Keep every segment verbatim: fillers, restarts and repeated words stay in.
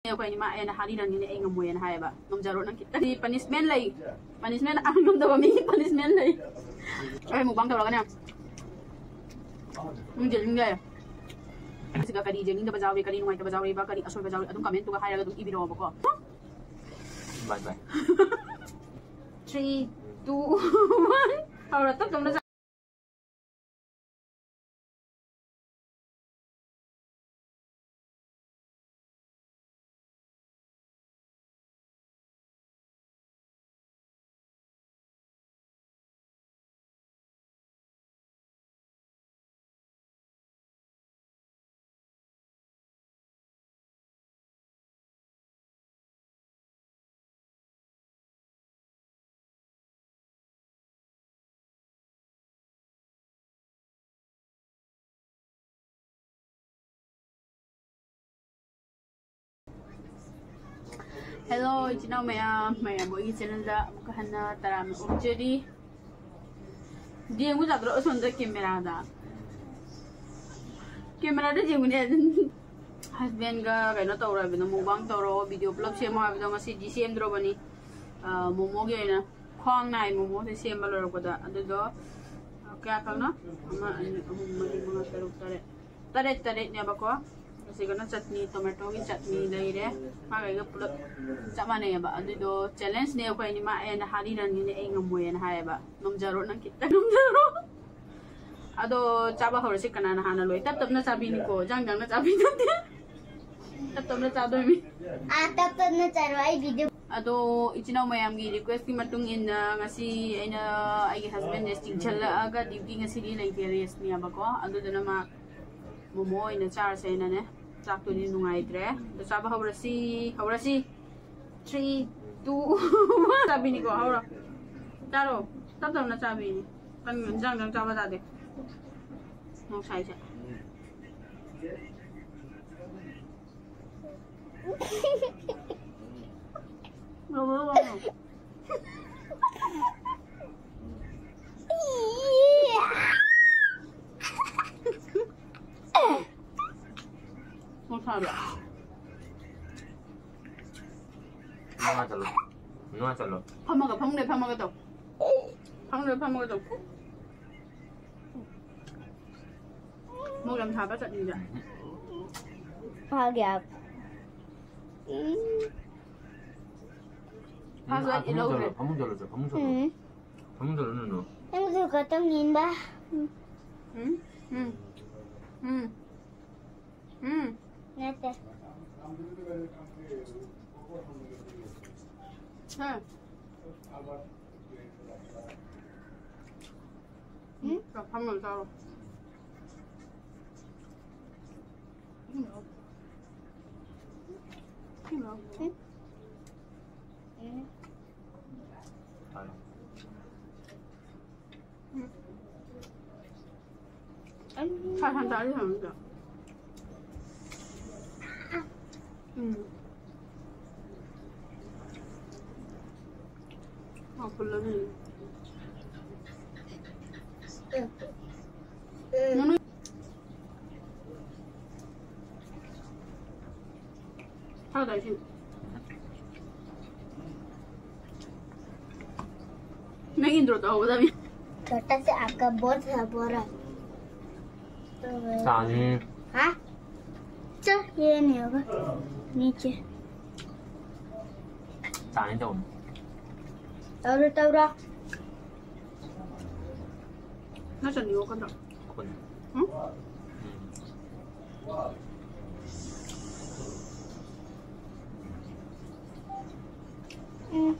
ꯑꯩꯈꯣꯏ ꯑꯅꯤꯃꯛ ꯑꯩꯅ ꯍꯥꯔꯤ ꯔꯟꯒꯤꯅꯦ, ꯑꯩ ꯉꯝꯃꯣꯏꯅ ꯍꯥꯏꯌꯦꯕ꯫ ꯉꯝꯖꯔꯣ ꯅꯪ ꯈꯤꯇꯪꯗꯤ꯫ ꯄꯅꯤꯁꯃꯦꯟ ꯂꯩ, ꯄꯅꯤꯁꯃꯦꯟ ꯉꯝꯗꯕ ꯃꯤ ꯄꯅꯤꯁꯃꯦꯟ ꯂꯩ꯫ ꯑꯩ ꯃꯨꯛꯕꯥꯡ ꯇꯧꯔꯒꯅꯦ, ꯅꯪ ꯌꯦꯡꯅꯤꯡꯗꯦ꯫ ꯁꯤꯒ ꯀꯔꯤ ꯌꯦꯡꯅꯤꯡꯗꯕ ꯌꯥꯎꯔꯤ, ꯀꯔꯤ ꯅꯨꯡꯉꯥꯏꯇꯕ ꯌꯥꯎꯔꯤꯕ, ꯀꯔꯤ ꯑꯁꯣꯏꯕ ꯌꯥꯎꯔꯤ, ꯑꯗꯨꯝ ꯀꯃꯦꯟꯇꯨꯒ ꯍꯥꯏꯔꯒ ꯑꯗꯨꯝ ꯏꯕꯤꯔꯛꯑꯣꯕꯀꯣ꯫ Bye bye. Three, two, one. ꯍꯧꯔꯣ, ꯇꯞ ꯇꯞꯅ ꯆꯥ-, Hello, ꯏꯆꯤꯟ ꯏꯅꯥꯎ ꯃꯌꯥꯝ, ꯃꯌꯥꯝꯕꯨ ꯑꯩꯒꯤ channelꯗ ꯑꯃꯨꯛꯀ ꯍꯟꯅ ꯇꯔꯥꯝꯅ ꯑꯣꯛꯆꯔꯤ꯫ ꯌꯦꯡꯕ ꯌꯥꯗ꯭ꯔꯣ ꯑꯁꯣꯝꯗ cameraꯗ? Cameraꯗ ꯌꯦꯡꯕꯅꯦ꯫ Husbandꯒ ꯀꯩꯅꯣ ꯇꯧꯔꯣ ꯍꯥꯏꯕꯗꯣ, mukbang ꯇꯧꯔꯣ, video ꯄꯨꯂꯞ ꯁꯦꯝꯃꯣ ꯍꯥꯏꯕꯗꯣ ꯉꯁꯤꯗꯤ ꯁꯦꯝꯗ꯭ꯔꯣꯕꯅꯤ꯫ ꯑ, ꯃꯣꯃꯣꯒꯤ ꯑꯣꯏꯅ ꯈ꯭ꯋꯥꯡ ꯅꯥꯏ ꯃꯣꯃꯣꯁꯦ ꯁꯦꯝꯕ ꯂꯣꯏꯔꯛꯄꯗ꯫ ꯑꯗꯨꯗꯣ, ꯑ, ꯀꯌꯥ ꯈꯛꯅꯣ? ꯑꯃ, ꯑꯅꯤ, ꯑꯍꯨꯝ, ꯃꯔꯤ, ꯃꯉꯥ, ꯇꯔꯨꯛ, ꯇꯔꯦꯠ꯫ ꯇꯔꯦꯠ, ꯇꯔꯦꯠꯅꯦꯕꯀꯣ꯫ ꯑꯁꯤꯒꯅ ꯆꯠꯅꯤ, tomatoꯒꯤ ꯆꯠꯅꯤ ꯂꯩꯔꯦ꯫ ꯃꯥꯒ ꯑꯩꯒ ꯄꯨꯂꯞ ꯆꯞ ꯃꯥꯟꯅꯩꯌꯦꯕ꯫ ꯑꯗꯨꯗꯣ challengeꯅꯦ ꯑꯩꯈꯣꯏ ꯑꯅꯤꯃꯛ꯫ ꯑꯩꯅ ꯍꯥꯔꯤ ꯔꯟꯒꯤꯅꯦ, ꯑꯩ ꯉꯝꯃꯣꯏꯅ ꯍꯥꯏꯌꯦꯕ꯫ ꯉꯝꯖꯔꯣ ꯅꯪ ꯈꯤꯇꯪ ꯉꯝꯖꯔꯣ꯫ ꯑꯗꯣ ꯆꯥꯕ ꯍꯧꯔꯁꯤ, ꯀꯅꯥꯅ ꯍꯥꯟꯅ ꯂꯣꯏ? ꯇꯞ ꯇꯞꯅ ꯆꯥꯕꯤꯅꯤꯀꯣ, ꯖꯥꯡ ꯖꯥꯡꯅ ꯆꯥꯕꯤ ꯅꯠꯇꯦ꯫ ꯇꯞ ꯇꯞꯅ ꯆꯥꯗꯣꯏꯅꯤ꯫ ꯑꯥ, ꯇꯞ ꯇꯞꯅ ꯆꯥꯔꯣ, ꯑꯩ video꯫ ꯑꯗꯣ ꯏꯆꯤꯟ ꯏꯅꯥꯎ ꯃꯌꯥꯝꯒꯤ requestꯀꯤ ꯃꯇꯨꯡ ꯏꯟꯅ ꯉꯁꯤ ꯑꯩꯅ ꯑꯩꯒꯤ husbandꯁꯦ ꯆꯤꯡꯁꯤꯜꯂꯛꯑꯒ duty ꯉꯁꯤꯗꯤ ꯂꯩꯇꯦ, restꯅꯦꯕꯀꯣ꯫ ꯑꯗꯨꯗꯨꯅ ꯃꯥ ꯃꯣꯃꯣ ꯑꯣꯏꯅ ꯆꯥꯔꯁꯦ ꯍꯥꯏꯅꯅꯦ꯫ ꯆꯥꯛꯇꯨꯗꯤ ꯅꯨꯡꯉꯥꯏꯇ꯭ꯔꯦ꯫ ꯑꯗꯣ ꯆꯥꯕ ꯍꯧꯔꯁꯤ, ꯍꯧꯔꯁꯤ꯫ Three, two, one. ꯆꯥꯕꯤꯅꯤꯀꯣ, ꯍꯧꯔꯣ꯫ ꯆꯥꯔꯣ꯫ ꯇꯞ ꯇꯞꯅ ꯆꯥꯕꯤꯅꯤ꯫ ꯀꯟ-, ꯏꯟꯖꯥꯡ ꯏꯟꯖꯥꯡ ꯆꯥꯕ ꯇꯥꯗꯦ꯫ ꯅꯨꯡꯁꯥꯏꯁꯦ꯫ ꯂꯧꯔꯣ, ꯂꯧꯔꯣ꯫ ꯅꯨꯡꯁꯥꯗꯣ꯫ ꯅꯨꯡꯉꯥꯏ ꯆꯠꯂꯣ꯫ ꯅꯨꯡꯉꯥꯏ ꯆꯠꯂꯣ꯫ ꯐꯝꯃꯒ, ꯐꯃꯨꯡꯗ ꯐꯝꯃꯒ ꯇꯧ꯫ ꯐꯃꯨꯡꯗ ꯐꯝꯃꯒ ꯇꯧ꯫ ꯃꯣꯔꯣꯛ ꯌꯥꯝ ꯁꯥꯕ ꯆꯠꯅꯤꯡꯗꯦ꯫ ꯐꯥꯒꯦ ꯍꯥꯏꯕ꯫ ꯎꯝ꯫ ꯐꯥꯁꯨ ꯑꯩ ꯐꯃꯨꯡ ꯆꯠꯂꯣ, ꯏꯜꯍꯧꯗ꯭ꯔꯦ꯫ ꯐꯃꯨꯡ ꯆꯠꯂꯣ, ꯆꯠꯂꯣ, ꯐꯃꯨꯡ ꯆꯠꯂꯣ꯫ ꯎꯝ꯫ ꯐꯃꯨꯡ ꯆꯠꯂꯣ, ꯅꯨꯅꯨ꯫ ꯅꯪꯁꯨ ꯈꯛꯇꯪ ꯏꯟꯕ꯫ ꯎꯝ, ꯎꯝ, ꯎꯝ, ꯎꯝ꯫ ꯅꯠꯇꯦ꯫ ꯍꯥ꯫ ꯎꯝ? ꯆꯥꯛ ꯐꯝꯃꯒ ꯆꯥꯔꯣ꯫ ꯎꯝ꯫ ꯎꯝ꯫ ꯎꯝ꯫ ꯎꯝ꯫ ꯁꯥ ꯁꯟ ꯆꯥꯔꯗꯤ ꯐꯕꯅꯤꯗ꯫ ꯎꯝ꯫ ꯍꯥꯎꯈꯠꯂꯅꯤ꯫ ꯃꯅꯨꯡ ꯊꯥꯗꯥꯏꯁꯤ꯫ ꯅꯪ intro ꯇꯧꯍꯧꯒꯗꯕꯅꯤ꯫ छोटा से आपका बहुत सा बोरा। तो मैं चांदी। हाँ? चल, ये नहीं होगा। नीचे। चांदी तो। और तौरा। ना चंदी वो कंधा। ꯎꯝ? ꯎꯝ꯫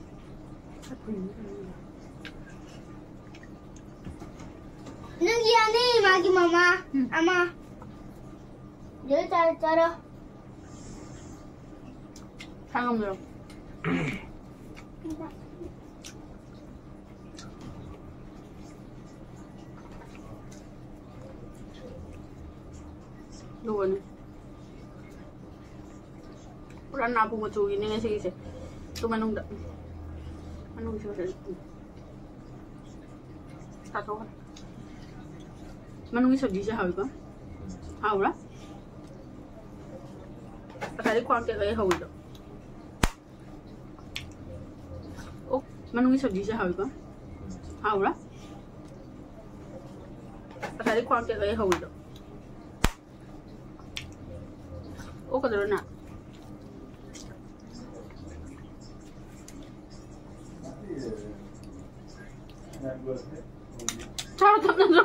ꯅꯪꯒꯤ ꯑꯅꯤ, ꯃꯥꯒꯤ ꯃꯃꯥ, ꯎꯝ꯫ ꯑꯃ꯫ ꯌꯦꯔꯨꯝ ꯆꯥꯔꯣ, ꯆꯥꯔꯣ꯫ ꯁꯥ ꯉꯝꯗ꯭ꯔꯣ? ꯂꯣꯏꯔꯦ꯫ ꯄꯨꯔꯥ ꯅꯥꯄꯨ ꯃꯆꯨꯒꯤꯅꯦ ꯉꯁꯤꯒꯤꯁꯦ꯫ ꯇꯨ ꯃꯅꯨꯡꯗ꯫ ꯃꯅꯨꯡꯒꯤꯁꯨ ꯐꯖꯅ ꯆꯥꯊꯣꯛꯈ꯭ꯔꯦ꯫ ꯃꯅꯨꯡꯒꯤ ꯁꯕꯖꯤꯁꯦ ꯍꯥꯎꯋꯤꯀꯣ? ꯍꯥꯎꯕ꯭ꯔꯥ? ꯉꯁꯥꯏꯗꯤ ꯈ꯭ꯋꯥꯡ ꯇꯦꯛꯂꯒ ꯍꯧꯋꯤꯗꯣ꯫ ꯃꯅꯨꯡꯒꯤ ꯁꯕꯖꯤꯁꯦ ꯍꯥꯎꯏꯀꯣ? ꯍꯥꯎꯕ꯭ꯔꯥ? ꯉꯁꯥꯏꯗꯤ ꯈ꯭ꯋꯥꯡ ꯇꯦꯛꯂꯒ ꯍꯧꯔꯤꯗꯣ꯫ ꯑꯣꯛꯀꯗꯧꯔꯣ ꯅꯪ? ꯆꯥ ꯊꯛꯅꯗ꯭ꯔꯣ?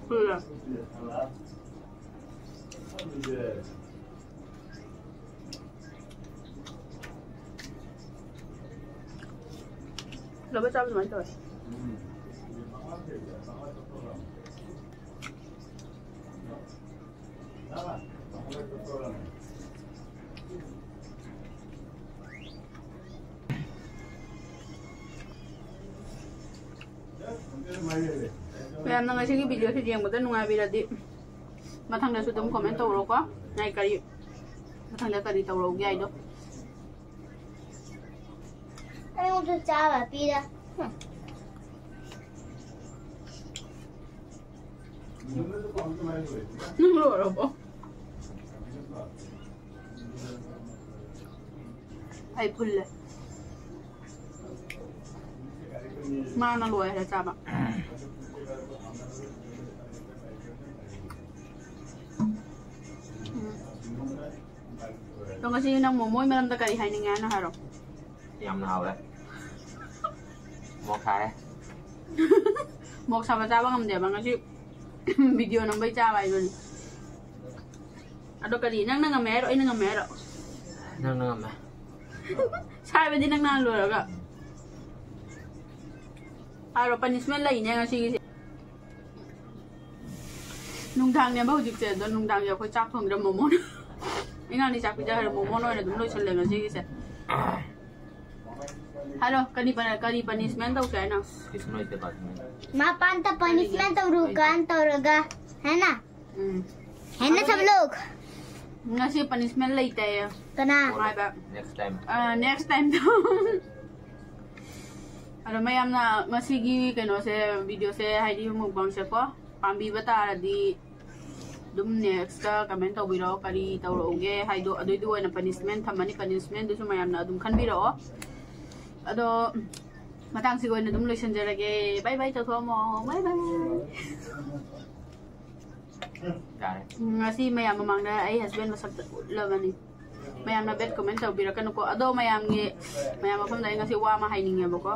ꯐꯨꯜꯂꯦ꯫ ꯂꯕ ꯆꯥꯕ ꯑꯗꯨꯃꯥꯏꯅ ꯇꯧꯋꯦ꯫ ꯃꯌꯥꯝꯅ ꯉꯁꯤꯒꯤ ꯚꯤꯗꯤꯑꯣꯁꯤ ꯌꯦꯡꯕꯗ ꯅꯨꯡꯉꯥꯏꯕꯤꯔꯗꯤ ꯃꯊꯪꯗꯁꯨ ꯑꯗꯨꯝ ꯀꯣꯃꯦꯟ ꯇꯧꯔꯣꯀꯣ꯫ ꯑꯩ ꯀꯔꯤ, ꯃꯊꯪꯗ ꯀꯔꯤ ꯇꯧꯔꯛꯎꯒꯦ ꯍꯥꯏꯗꯣ꯫ ꯑꯩꯉꯣꯟꯗ ꯆꯥꯕ ꯄꯤꯔꯦ꯫ ꯅꯪ ꯂꯣꯏꯔꯕꯣ? ꯑꯩ ꯐꯨꯜꯂꯦ꯫ ꯃꯥꯅ ꯂꯣꯏꯔꯦ ꯆꯥꯕ꯫ ꯎꯝ꯫ ꯑꯗꯣ ꯉꯁꯤ ꯅꯪ ꯃꯣꯃꯣꯒꯤ ꯃꯔꯝꯗ ꯀꯔꯤ ꯍꯥꯏꯅꯤꯡꯉꯦ ꯍꯥꯏꯅꯣ ꯍꯥꯏꯔꯣ꯫ ꯌꯥꯝꯅ ꯍꯥꯎꯔꯦ꯫ ꯃꯣꯛ ꯁꯥꯔꯦ꯫ ꯃꯣꯛ ꯁꯥꯕ ꯆꯥꯕ ꯉꯝꯗꯦꯕ, ꯉꯁꯤ ꯚꯤꯗꯤꯑꯣ ꯅꯝꯕꯩ ꯆꯥꯕ ꯍꯥꯏꯗꯨꯅꯤ꯫ ꯑꯗꯣ ꯀꯔꯤ, ꯅꯪꯅ ꯉꯝꯃꯦ ꯍꯥꯏꯔꯣ, ꯑꯩꯅ ꯉꯝꯃꯦ ꯍꯥꯏꯔꯣ? ꯅꯪꯅ ꯉꯝꯃꯦ꯫ ꯁꯥꯏꯕꯗꯤ ꯅꯪ ꯅꯍꯥꯟ ꯂꯣꯏꯔꯒ꯫ ꯍꯥꯏꯔꯣ, ꯄꯅꯤꯁꯃꯦꯟ ꯂꯩꯅꯦ ꯉꯁꯤꯒꯤꯁꯦ꯫ ꯅꯨꯡꯗꯥꯡꯅꯦꯕ ꯍꯧꯖꯤꯛꯁꯦ, ꯑꯗꯣ ꯅꯨꯡꯗꯥꯡꯁꯦ ꯑꯩꯈꯣꯏ ꯆꯥꯛ ꯊꯣꯡꯗ꯭ꯔꯦ, ꯃꯣꯃꯣꯅ꯫ ꯑꯉꯥꯡꯗꯤ ꯆꯥꯛ ꯄꯤꯖꯈ꯭ꯔꯦ, ꯃꯣꯃꯣꯅ ꯑꯣꯏꯅ ꯑꯗꯨꯝ ꯂꯣꯏꯁꯜꯂꯦ ꯉꯁꯤꯒꯤꯁꯦ꯫ ꯍꯥꯏꯔꯣ, ꯀꯔꯤ ꯄ-, ꯀꯔꯤ ꯄꯅꯤꯁꯃꯦꯟ ꯇꯧꯁꯦ ꯍꯥꯏꯅꯣ? ꯀꯩꯁꯨ ꯂꯩꯇꯦ, ꯄꯅꯤꯁꯃꯦꯟ꯫ ꯃꯄꯥꯟꯗ ꯄꯅꯤꯁꯃꯦꯟ ꯇꯧꯔꯨ ꯀꯥꯟ ꯇꯧꯔꯒ, ꯍꯦꯟꯅ? ꯎꯝ꯫ ꯍꯦꯟꯅ ꯁꯕ ꯂꯣꯛ꯫ ꯉꯁꯤ ꯄꯅꯤꯁꯃꯦꯟ ꯂꯩꯇꯦ꯫ ꯀꯅꯥ? ꯍꯥꯏꯕ꯫ Next time꯫ ꯑ, next time ꯇꯧ꯫ ꯑꯗꯣ ꯃꯌꯥꯝꯅ ꯉꯁꯤꯒꯤ ꯀꯩꯅꯣꯁꯦ, ꯚꯤꯗꯤꯑꯣꯁꯦ, ꯍꯥꯏꯗꯤ ꯃꯨꯛꯕꯥꯡꯁꯦꯀꯣ, ꯄꯥꯝꯕꯤꯕ ꯇꯥꯔꯗꯤ ꯑꯗꯨꯝ next comment ꯇꯧꯕꯤꯔꯛꯑꯣ, ꯀꯔꯤ ꯇꯧꯔꯛꯎꯒꯦ ꯍꯥꯏꯗꯣ, ꯑꯗꯨꯏꯗꯨ ꯑꯣꯏꯅ punishment ꯊꯝꯃꯅꯤ, punishmentꯗꯨꯁꯨ ꯃꯌꯥꯝꯅ ꯑꯗꯨꯝ ꯈꯟꯕꯤꯔꯛꯑꯣ꯫ ꯑꯗꯣ ꯃꯇꯥꯡꯁꯤꯒꯤ ꯑꯣꯏꯅ ꯑꯗꯨꯝ ꯂꯣꯏꯁꯤꯟꯖꯔꯒꯦ꯫ Bye bye ꯇꯧꯊꯣꯛꯑꯝꯃꯣ꯫ Bye bye꯫ ꯌꯥꯔꯦ꯫ ꯎꯝ, ꯉꯁꯤ ꯃꯌꯥꯝ ꯃꯃꯥꯡꯗ ꯑꯩ husband ꯃꯁꯛꯇ ꯎꯠꯂꯕꯅꯤ꯫ ꯃꯌꯥꯝꯅ bad comment ꯇꯧꯕꯤꯔꯛꯀꯅꯨꯀꯣ꯫ ꯑꯗꯣ ꯃꯌꯥꯝꯒꯤ, ꯃꯌꯥꯝ ꯃꯐꯝꯗ ꯑꯩ ꯉꯁꯤ ꯋꯥ ꯑꯃ ꯍꯥꯏꯅꯤꯡꯉꯦꯕꯀꯣ꯫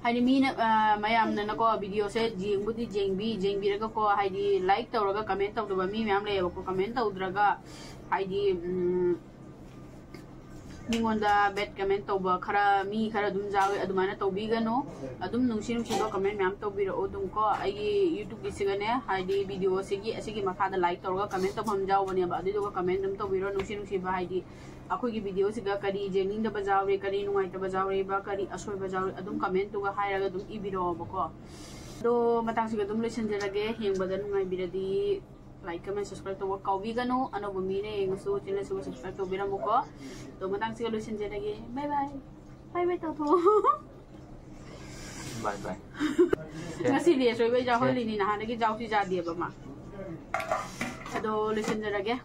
ꯍꯥꯏꯗꯤ ꯃꯤꯅ, ꯑ, ꯃꯌꯥꯝꯅꯅꯀꯣ videoꯁꯦ ꯌꯦꯡꯕꯨꯗꯤ ꯌꯦꯡꯕꯤ, ꯌꯦꯡꯕꯤꯔꯒꯀꯣ, ꯍꯥꯏꯗꯤ like ꯇꯧꯔꯒ comment ꯇꯧꯗꯕ ꯃꯤ ꯃꯌꯥꯝ ꯂꯩꯌꯦꯕꯀꯣ꯫ Comment ꯇꯧꯗ꯭ꯔꯒ ꯍꯥꯏꯗꯤ, ꯎꯝ, ꯃꯤꯉꯣꯟꯗ bad comment ꯇꯧꯕ ꯈꯔ, ꯃꯤ ꯈꯔ ꯑꯗꯨꯝ ꯌꯥꯎꯋꯦ꯫ ꯑꯗꯨꯃꯥꯏꯅ ꯇꯧꯕꯤꯒꯅꯨ꯫ ꯑꯗꯨꯝ ꯅꯨꯡꯁꯤ ꯅꯨꯡꯁꯤꯕ comment ꯃꯌꯥꯝ ꯇꯧꯕꯤꯔꯛꯑꯣ ꯑꯗꯨꯝ ꯀꯣ꯫ ꯑꯩꯒꯤ YouTubeꯀꯤꯁꯤꯒꯅꯦ, ꯍꯥꯏꯗꯤ videoꯁꯤꯒꯤ ꯑꯁꯤꯒꯤ ꯃꯈꯥꯗ like ꯇꯧꯔꯒ comment ꯇꯧꯐꯝ ꯌꯥꯎꯕꯅꯦꯕ, ꯑꯗꯨꯗꯨꯒ comment ꯑꯗꯨꯝ ꯇꯧꯕꯤꯔꯣ꯫ ꯅꯨꯡꯁꯤ ꯅꯨꯡꯁꯤꯕ ꯍꯥꯏꯗꯤ ꯑꯩꯈꯣꯏꯒꯤ videoꯁꯤꯒ ꯀꯔꯤ ꯌꯦꯡꯅꯤꯡꯗꯕ ꯌꯥꯎꯔꯤ, ꯀꯔꯤ ꯅꯨꯡꯉꯥꯏꯇꯕ ꯌꯥꯎꯔꯤꯕ, ꯀꯔꯤ ꯑꯁꯣꯏꯕ ꯌꯥꯎꯔꯤ, ꯑꯗꯨꯝ commentꯇꯨꯒ ꯍꯥꯏꯔꯒ ꯑꯗꯨꯝ ꯏꯕꯤꯔꯛꯑꯣꯕꯀꯣ꯫ ꯑꯗꯣ ꯃꯇꯥꯡꯁꯤꯒ ꯑꯗꯨꯝ ꯂꯣꯏꯁꯤꯟꯖꯔꯒꯦ꯫ ꯌꯦꯡꯕꯗ ꯅꯨꯡꯉꯥꯏꯕꯤꯔꯗꯤ like, comment, subscribe ꯇꯧꯕ ꯀꯥꯎꯕꯤꯒꯅꯨ꯫ ꯑꯅꯧꯕ ꯃꯤꯅ ꯌꯦꯡꯉꯁꯨ channelꯁꯤꯕꯨ subscribe ꯇꯧꯕꯤꯔꯝꯃꯨꯀꯣ꯫ ꯑꯗꯣ ꯃꯇꯥꯡꯁꯤꯒ ꯂꯣꯏꯁꯤꯟꯖꯔꯒꯦ꯫ Bye bye꯫ Bye bye ꯇꯧꯊꯣꯛꯑꯣ꯫ Bye bye꯫ ꯉꯁꯤꯗꯤ ꯑꯁꯣꯏꯕ ꯌꯥꯎꯍꯜꯂꯤꯅꯤ, ꯅꯍꯥꯟꯗꯒꯤ ꯆꯥꯎꯁꯤ ꯆꯥꯗꯦꯕ ꯃꯥ꯫ ꯑꯗꯣ ꯂꯣꯏꯁꯤꯟꯖꯔꯒꯦ꯫